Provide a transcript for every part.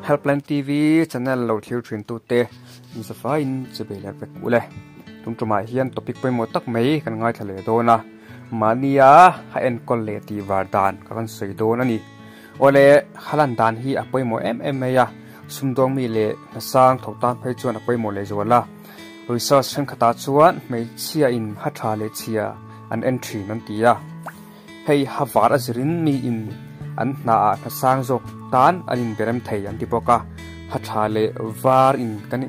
Helpline TV channel lo thlir thin tu te in zafaiin chibei leh vek u le. Tum tumah hian topic pawimawh tak mai kan ngaithla leh dawn a, mahnia a enkawl leh tih var dan ka kan sawi dawn a ni. Awle, halan dan hi a pawimawh em em mai a, sumdawng mi leh hnasang tho tan phei chuan a pawimawh leh zual a. Research thenkhatah chuan hmeichhia in ha tha leh chhia an en thin an ti a. Hei ha var a zirin mi in an hna ah hnasang zawk tan an in berem thei an ti bawk a. Ha tha leh var in kan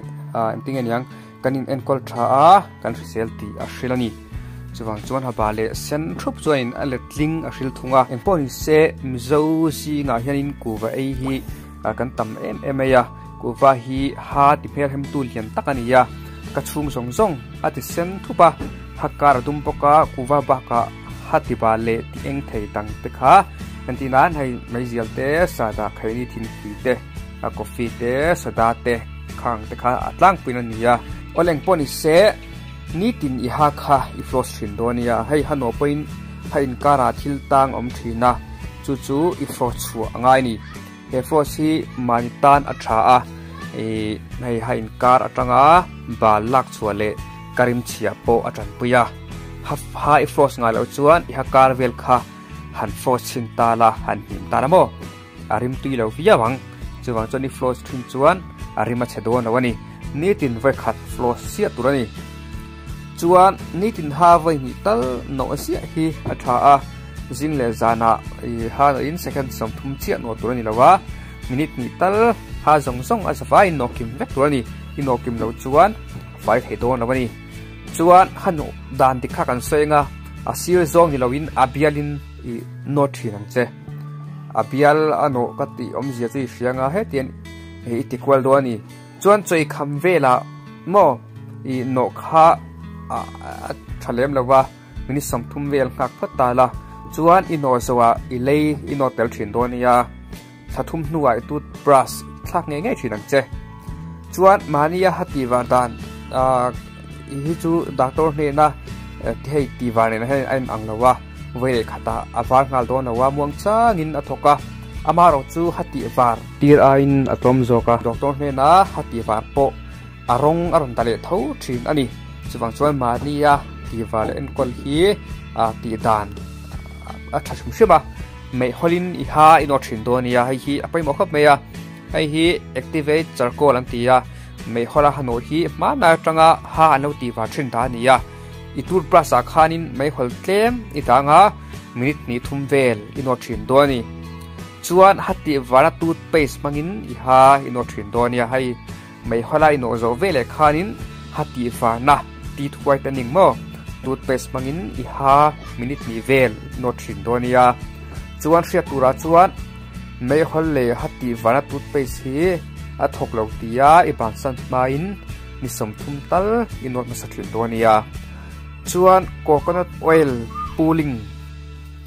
engtin nge niang kan in enkawl tha a, kan hrisel tih a hril a ni. Chuvang chuan ha ba leh sen thup chuan a letling a hril thung a. Engpawh ni se Mizo zingah hianin kuhva ei hi kan tam em em mai a, kuhva hi ha ti hmelhemtu lian tak a ni a, ka chhung zawng zawng a ti sen thup a, ha kar a dum bawk a, kuhva bakah ha ti ba leh ti eng thei dang te kha entir nan hei meizial te, sada khaini thingpui te, coffee te, soda te khang te kha a tlangpuiin a ni a. Awle engpawh ni se nitin i ha kha i floss thin dawn a nia, hei ha nawh pawhin ha inkarah thil tang a awm thin a, chu chu i floss chhuah a ngai a ni. He floss hi mahni tan a tha a, ih hei ha inkar atanga bal lak chhuah leh ka rim chhia pawh a tanpui a. Ha ha i floss ngai loh chuan i ha kar vel kha han floss chhin ta la, han hnim ta la maw? A rim tui lo viau ang. Chuvang chuan i floss thin chuan a rim a chhe dawn lo a ni. Nitin vawikhat floss chiah tur a ni. Chuan nitin ha vawi hnih tal nawh ziah hi a tha a, zing leh zanah i ha nawhin second 30 chiah nawh tur a ni lo a, minute hnih tal ha zawng zawng a zavaiin nawh kim vek tur a ni. I nawh kim loh chuan a fai thei dawn lo a ni. Chuan ha nawh dan dik kha kan sawi anga a sir zawng ni loin a bialin i nawt thin ang che. A bial a nawh ka tih awmzia chu i hria anga hetiang i ti kual dawn a ni. Chuan chawi kham velah maw i nawh kha a tha lem lo va, minute 30 vel nghak phawt ta la, chuan i nawh zawhah i lei i nawt tel thin dawn nia, thla thum hnuah i toothbrush thlak ngei ngei thin ang che. Chuan mahnia ha tih var dan hi chu doctor hnena hei tih var nena hian a inang lo a, vawi leh khatah a var nghal dawn lo a, muang changin a thawk a, amaherawh chu ha tih var tir aiin a tlawm zawk a, doctor hnena ha tih var pawh a rawng a rawn ta leh tho thin a ni. Chuvang chuan mahnia tih var leh enkawl hi tih dan a tha hrim hrim a, meihawlin i ha i nawt thin dawn a nia, hei hi a pawimawh khawp mai a, hei hi activate charcoal an ti a, meihawla ha nawh hi hmanlai atanga ha an lo tih var thin ta a ni a. I toothbrush ah khanin meihawl tlem i dang a, minute hnih thum vel i nawt thin dawn a ni. Chuan ha tih vana toothpaste hmangin i ha i nawt thin dawn a nia. Hei meihawla i nawh zawh veleh khanin ha tih varna teeth whitening maw toothpaste hmangin i ha minute hnih vel i nawt thin dawn a nia. Chuan hriat turah chuan meihawl leh ha tih varna toothpaste hi a thawk lo tia i bansan hmain ni 30 tal i nawt hmasa thin dawn a nia. Chuan coconut oil pooling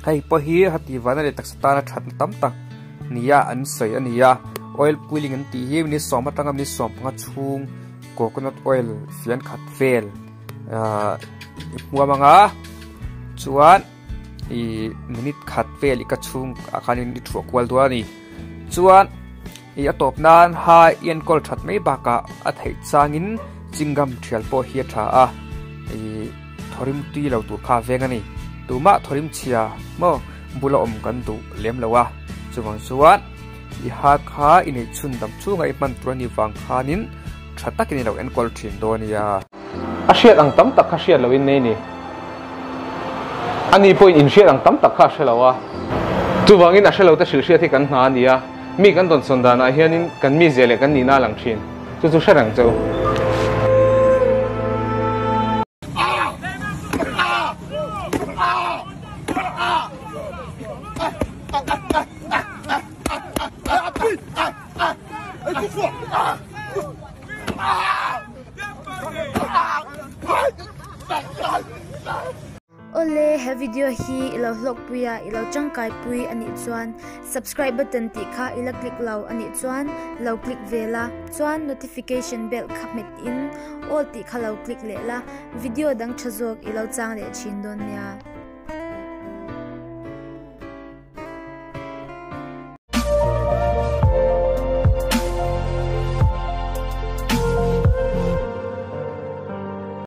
hei pawh hi ha tih vana leh taksa tana thatna tam tak nia an sawi a ni a. Oil pooling an tih hi minute 10 atanga minute 15 chhung coconut oil fian khat vel i hmuam anga chuan i minute khat vel i ka chhung ah khanin i thuah kual dawn a ni. Chuan i a tawp nan ha i enkawl that mai bakah a theih changin chingam thial pawh hi a tha a, i thawrim tui lo tur kha a veng a ni. Tumah thawrim chhia maw bula awm kan duh lem lo a, chuvang chuan i ha kha i neih chhun dam chunga i hman tur a ni vang khanin tha takin i lo enkawl thin dawn a nia. A hriat ang tam tak kha hriat loin nei ni. Ani pawhin inhriat ang tam tak kha a hre lo a. Chuvangin a hre lo te hrilh hriat hi kan hna a ni a, mi kan dawnsawn danah hianin kan mizia leh kan nihna a lang thin. Chu chu hre reng che u. Awle, he video hi i lo hlawkpui a, i lo tangkaipui a nih chuan subscribe button tih kha i la click lo a nih chuan lo click ve la, chuan notification bell kha hmet in all tih kha lo click leh la, video dang tha zawk i lo chang leh thin dawn nia.